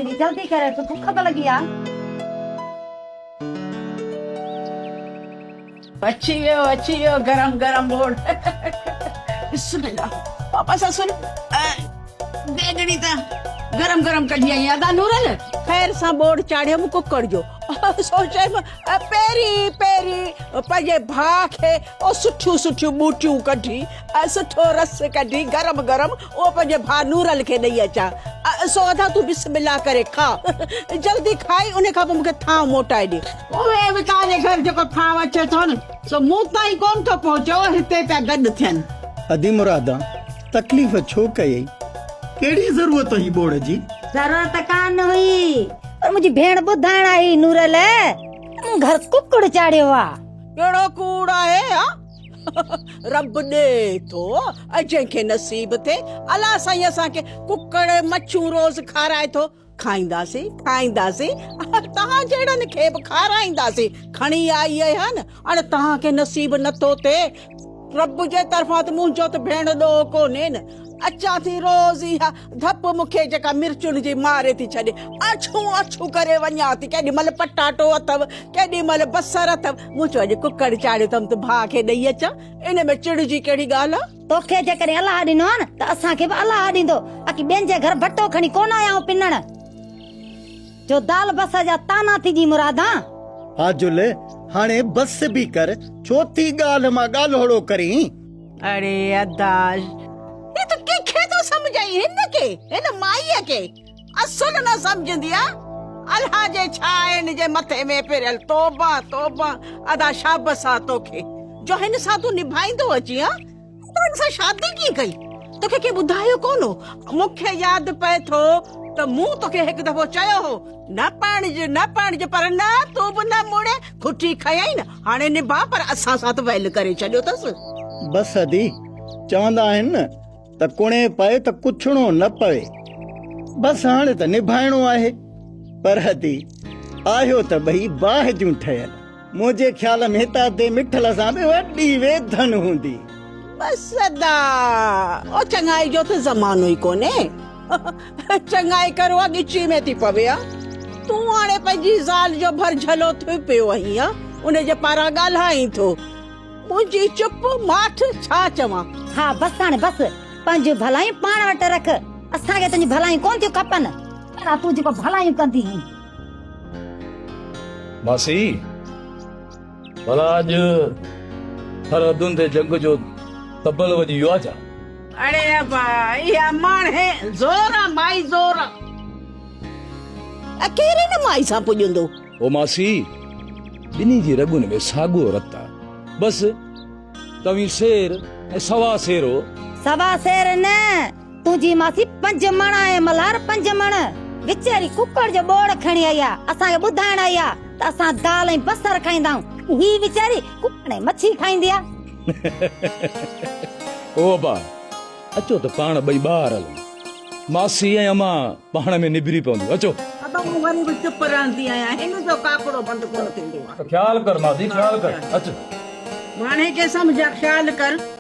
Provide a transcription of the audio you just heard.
اٿ جلدي ڪر اٿ بک به لڳي آ. اچي ويو اچي ويو گرم گرم ٻوڙ بسم الله پاپا سان سن ديڳڙي ته گرم گرم ڪڍي آئي ادا نورل خير سان ٻوڙ چاڙهيم ڪڪڙ جو سو چيم پهرين پهرين پنهنجي ڀاء کي او سٺيون سٺيون ٻوٽيون ڪڍي سٺو رس ڪڍي گرم گرم اهو پنهنجي ڀاء نورل کي ڏئي اچان. سو ادا تون بسم الله ڪري کاء. جلدي کائي ان کان پوء مون کي ٿانء موٽائي ڏي. اهي به توهان جي گهر جيڪو ٿانء اچي ٿو نه سو مون تائين ڪونه ٿو پهچي اهي هتي پيا گڏ ٿين. ادي مرادان تڪليف ڇو ڪيئي؟ ڪهڙي ضرورت هئي ٻوڙ جي؟ ضرورت ڪانه هئي پر منهنجي ڀيڻ ٻڌائڻ آئي هئي نورل ته مون گهر ڪڪڙ چاڙهيو آ. ڪهڙو ڪوڙ آهي ها؟ رب ڏئي ٿو ۽ جنهن کي نصيب ٿئي. الله سائين اسان کي ڪڪڙ مڇيون روز کارائي ٿو. کائينداسين کائينداسين توهان جهڙن کي به کارائينداسين. کڻي آئي آهيان نه اڙي توهان کي نصيب نٿو ٿئي. رب جي طرفان ته منهنجو ته ڀيڻ ڏوهه ڪونهي نه. اچان ٿي روز اها ڌپ مون کي جيڪا مرچن جي ماري ٿي ڇڏي. اڇون اڇون ڪري وڃان ٿي. ڪيڏي مهل پٽاٽو اٿو، ڪيڏي مهل بصر اٿو. مون چيو اڄ ڪڪڙ چاڙهيو اٿم ته ڀاء کي ڏئي اچان. ان ۾ چڙ جي ڪهڙي ڳالهه آ؟ توکي جيڪڏهن الله ڏنو آ نه ته اسان کي به الله ڏيندو. باقي ٻين جي گهر ڀٽو کڻي ڪونه آيا آهيون پنڻ. جو دال بصر جا طعنا ٿي ڏين مرادان. عاجل، هاڻي بس به ڪر، ڇو ٿي ڳالهه مان ڳالهوڙو ڪرين؟ اڙي ادا هي تون ڪنهن کي ٿو سمجهائين هن کي هن مائيء کي اصل نه سمجهندي آ الله جي ڇا هن جي مٿي ۾ پريل توبه توبه ادا شابس آ توکي جو هن سان تون نڀائيندو اچين ها تون هن سان شادي ڪيئن ڪئي توکي ڪنهن ٻڌايو ڪونه هو مون کي ياد پئي ٿو ته مون توکي هڪ دفعو چيو هو نه پرڻج نه پرڻج پر نه تون به نه مڙين کٽي کنيائين نه هاڻي نڀاء پر اسان سان ته ويل ڪري ڇڏيو اٿس. بس ادي، چوندا آهن نه ته ڪڻي پئي ته ڪڇڻو نه پوي. بس هاڻي ته نڀائڻو آهي. پر ادي، آهيو ته ٻئي باهه جون ٺهيل. منهنجي خيال ۾ ته ادي مٺل سان به وڏي ويڌن هوندي. بس ادا، او چڱائي جو ته زمانو ئي ڪونهي. چڱائي ڪر اها ڳچي ۾ ٿي پوي ها. تون هاڻي پنهنجي زال جو ڀرجهلو ٿي پيو آهين ها، ان جي پاران ڳالهائين ٿو. منهنجي چپ ماٺ ڇا چوان. ها بس هاڻي بس، پنهنجون ڀلايون پاڻ وٽ رک، اسان کي تنهنجون ڀلايون ڪونه ٿيون کپن. پر تون جيڪو ڀلايون ڪندي هئين. ماسي، ڀلا اڄ سرحدن تي جنگ جو طبل وڄي ويو آ ڇا؟ اڙي ابا اها ماڻهي زور آ مائي زور آ. ڪير ان مائي سان پڄندو؟ او ماسي، ٻنهي جي رڳن ۾ ساڳيو رت آ. بس توهين سير ۽ سوا سير هو. سوا سير نه، تنهنجي ماسي پنج مڻ آهي ملهار پنج مڻ. ويچاري ڪڪڙ جو ٻوڙ کڻي آئي آ، اسان کي ٻڌائڻ آئي آ ته اسان دال ۽ بصر کائيندا آهيون. هي ويچاري ڪڪڙ ۽ مڇي کائيندي آ. او ابا، اچو ته پاڻ ٻئي ٻاهر هلون. ماسي ۽ امان پاڻ ۾ نبري پونديون. اچو. ابا آئون وري به چپ رهندي آهيان. هن جو ڪاڪڙو بند ڪونه ٿيندو آ. خيال ڪر ماسي، خيال ڪر. اچ. ماڻهي کي سمجهه، خيال ڪر.